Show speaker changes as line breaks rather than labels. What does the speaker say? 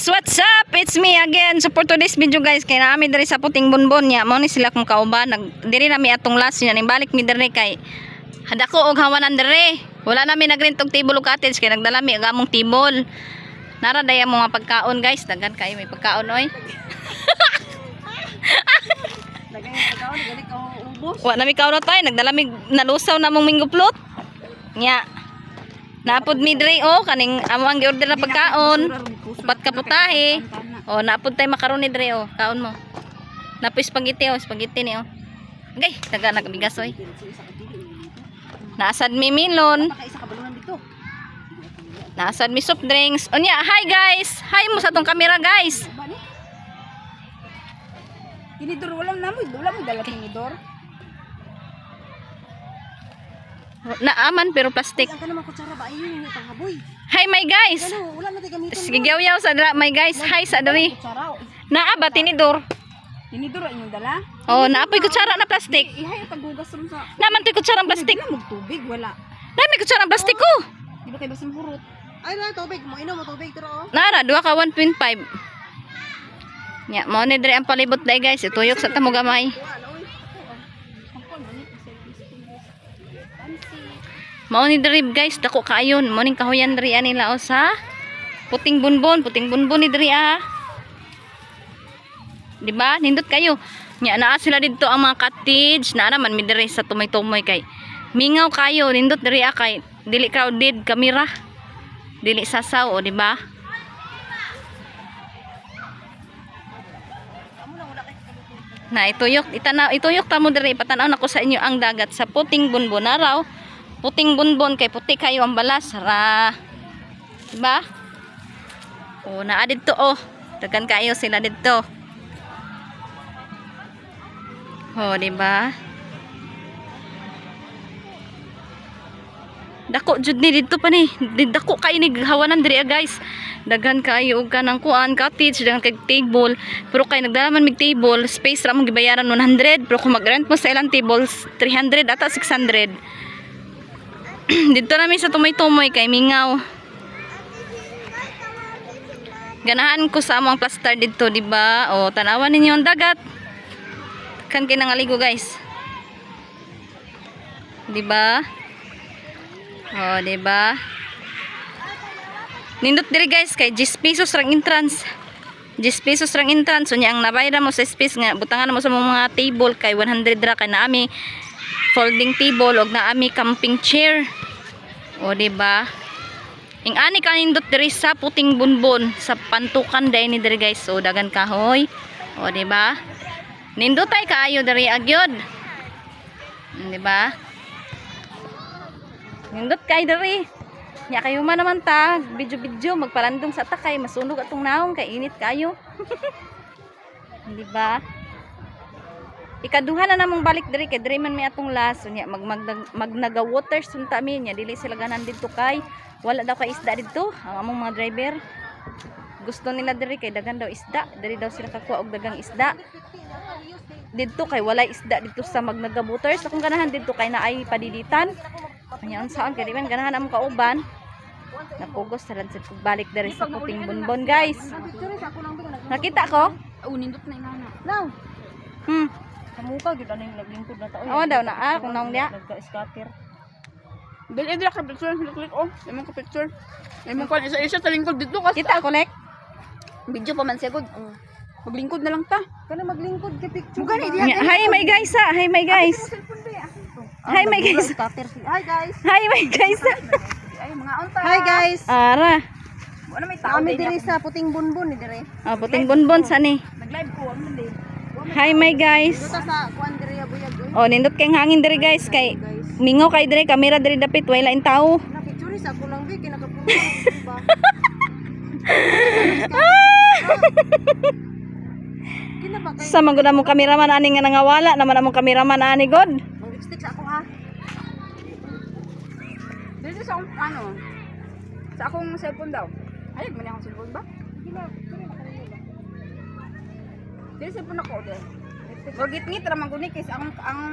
What's up? It's me again. So for today's video, guys, kay naami diri sa Puting Bonbon niya. Mao ni sila kung kauban nag diri nami atong last niya ning balik mi diri kay hadako og hawanan diri. Wala nami nagrent og table og cottage kay nagdala mi og among table. Nara day ang mga pagkaon, guys. Daghan kayo may pagkaon oy.
Lagay ang pagkaon, gali ka ubos.
Wa nami kaon tay, nagdala mi nalusaw na mong mango float. Nya. Napod mi diri oh kaning amo ang giorder na pagkaon. Upat ka putahe. Oh, napod tay macaroni diri oh. Kaon mo. Napoy spaghetti oh, spaghetti ni oh. Gay, taga nagbigas oy. Naasad mi melon,
Baka isa ka balunan dito.
Naasad mi soft drinks. Unya, hi guys. Hi mo sa atong camera, guys.
Ba ni? Tinidor wala na mo, wala mo dala tinidor.
Naaman pero plastic.
Ang kanang kutsara ba ayun yung panghaboy.
Hi my guys.
Ano, wala na tay gamiton.
Sige yaw sa dra, my guys. Hi sa diri.
Kutsara. Oh.
Naa ba tinidor?
Tinidor ang inyong dala.
Oh, naapoy kutsara na plastic.
Ihay ang taghugas ron sa.
Naman to'y kutsarang plastic.
Wala mo tubig, wala.
Na may kutsarang plastic ko.
Di ba kay basin hurot? Ay, na tubig mo, inom mo tubig pero oh.
Nara, duha ka 1.5. Nya, mao ni diri ang palibot dai, guys. Ituyok sa tamo gamay. Mao ni diri, guys, dako kaayon. Mao ning kahuyan diri nila o sa Puting Bonbon, Puting Bonbon ni diri ah. Di ba? Nindot kayo. Nya naa sila didto ang mga cottage, naa naman mi diri sa tumoy-tumoy kay mingaw kayo, nindot diri ah kay dili crowded kamera. Dili sasaw o di ba? Na ituyok itanaw, ituyok ta mo diri, ipatanaw nako sa inyo ang dagat sa Puting Bonbon naraw. Puting Bonbon kay puti kayo ang balas ra. Diba? O naa didto oh. Daghan kayo sila didto. Oh, di ba? Dako jud ni didto pa ni. Dako kayo ni hawanan diri ah, guys. Daghan kayo og kanang kuan cottage, daghan kay table. Pero kay nagdala man mig table, space ra mong gibayaran 100, pero kung mag-rent mo sa ilang tables 300 ata 600. Dito namin sa tumoy-tumoy kay mingaw. Ganahan ko sa among plaster dito, di ba? O tanawan ninyo ang dagat. Kan kay nangaligo, guys. Di ba? Oh, di ba? Nindot diri, guys, kay 10 pesos rang entrance. 10 pesos rang entrance. Unya ang nabayad mo sa space nga butangan mo sa mga table kay 100 ra kay naami folding table og naami camping chair. O, di ba? Ing ani ka nindot diri sa Puting Bonbon sa Pantukan dai ni diri, guys. O dagan kahoy. O, di ba? Nindot ay kaayo diri agyod. Di ba? Nindot kay diri. Nya kayo man naman ta, video-video magpalandong sa ta kay masunog atong naong kay init kayo. Di ba? Ikaduha na namong balik diri kay diri man may atong last unya mag, mag, magnaga waters unta mi nya dili sila ganan didto kay wala daw kay isda didto ang among mga driver. Gusto nila diri kay dagan daw isda, diri daw sila kakuha og dagang isda. Didto kay walay isda didto sa Magnaga Waters. Akong ganahan didto kay naay padiditan. Anya unsaon kay di man ganahan among kauban. Napugos sa sad kog balik diri sa Puting Bonbon, guys.
Picture sa ako lang ba
Nakita ko?
Oh, nindot na inana. Lang. Sa muka gyud ano yung naglingkod na tao.
Oo daw na ah, kung naong niya.
Nagka-scatter.
Dili dili ka picture, click oh. Imong ka picture. Imong kan isa-isa sa lingkod dito kasi
Kita ko lek.
video pa man siya gud. Maglingkod na lang ta.
Kana maglingkod kay picture.
Mugani
Nya, hi my guys ah. Hi my guys. Hi my guys.
Scatter si. Hi guys.
Hi my guys.
Ay mga unta.
Hi guys.
Ara.
Wala may tao
Kami
din.
diri sa Puting Bonbon ni diri.
Ah, Puting Bonbon sa ni.
Nag-live ko ang hindi.
Hi my guys.
Dito sa kuan diri buyag oy.
Oh, nindot kay hangin diri, guys, kay mingaw kay diri kamera diri dapit way lain tao.
Na picture sa ako lang bi kay nakapuno ba. Kina ba kay
Sa man gud among kameraman ani nga nangawala naman among kameraman ani god.
Mang lipstick sa ako ha.
Dito sa akong ano. Sa akong cellphone daw. Ay, man akong cellphone ba? Dili cellphone ako de. Murag ngit ra man guni kay sa akong ang